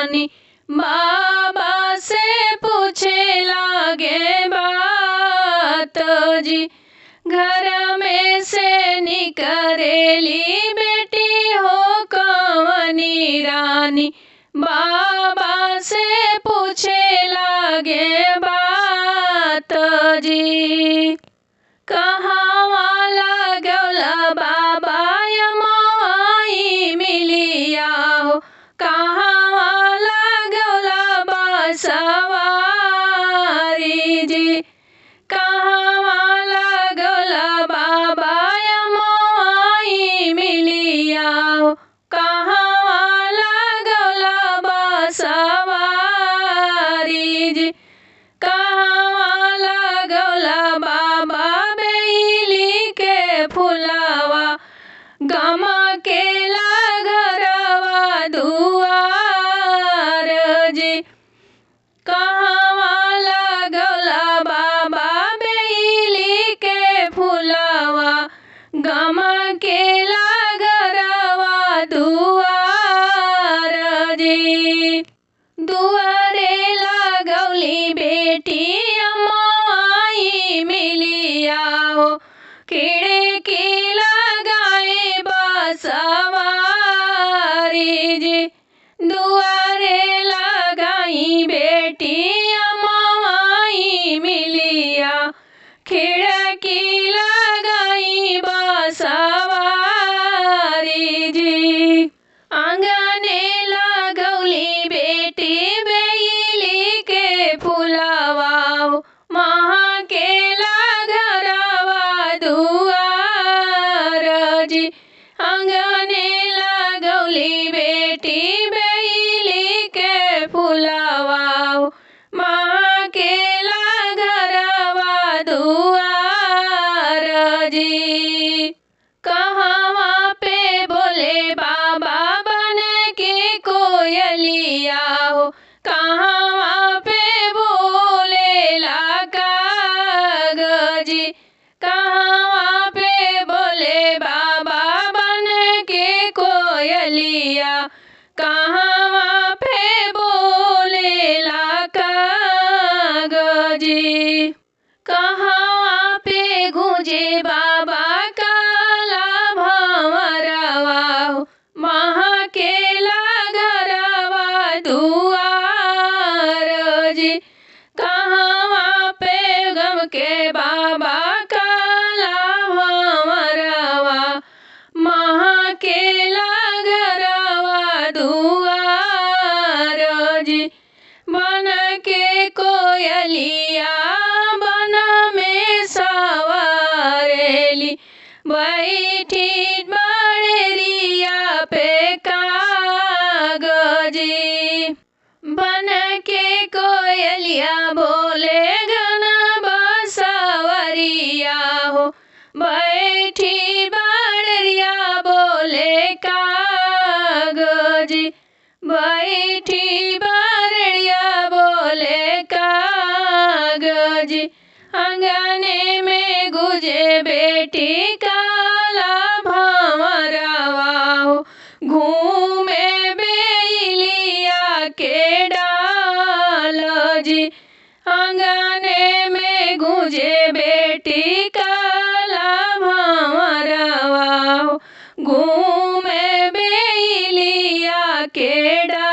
रानी बाबा से पूछे लागे बात जी। घर में से निकरेली बेटी हो कवनी रानी बाबा से पूछे लागे बात जी। कहवा लगौला बाबा यमाई मिलिया हो, कहवा लगौला बसवारी जी। कहवा लगौला बाबा यमाई मिलिया हो, कहवा लगौला बसवारी जी। कहवा लगौला बाबा बेली के फुलावा गमा के घरवा दुआर जी। कहवा लगौला बाबा बेली के फुलावा गमा के घरवा दुआर जी। दुआरे लगौली बेटी अम्माई मिलिया हो, खिड़की लगाए बसवारी जी। दुआरे लगाई बेटी अम्माई मिलिया, खिड़की लगाई बसवारी जी। आंगने लगौली बेटी बेली के फुलावा महाकेला घरवा दुआर जी। आंगने लगौली बेटी बेली के फुलावा महाकेला घरवा दुआर जी। कहवा पे बोले बाबा बन के कोयलिया हो, कहवा पे बोले कागजी। कहवा पे बोले बाबा बन के कोयलिया, कहवा पे बोले कागजी। कहवा पे गूंजे बाबा काला भंवरवा हो, महाकेला घरवा दुआर जी। कहवा पे गम के बाबा काला भंवरवा महाकेला घरवा दुआर जी। बन के कोयलिया बन में सवारेली, बैठी बड़रिया पे कागजी। बन के कोयलिया बोले घन बसवरिया हो, बैठी बड़रिया बोले कागजी। बैठी बड़रिया बोले कागजी। अंगने में गुजे बेटी काला भंवरवा हो, घूमे बेलिया के डाल जी। अंगने में गुजे बेटी काला भंवरवा हो, घूमे बेलिया के डाल।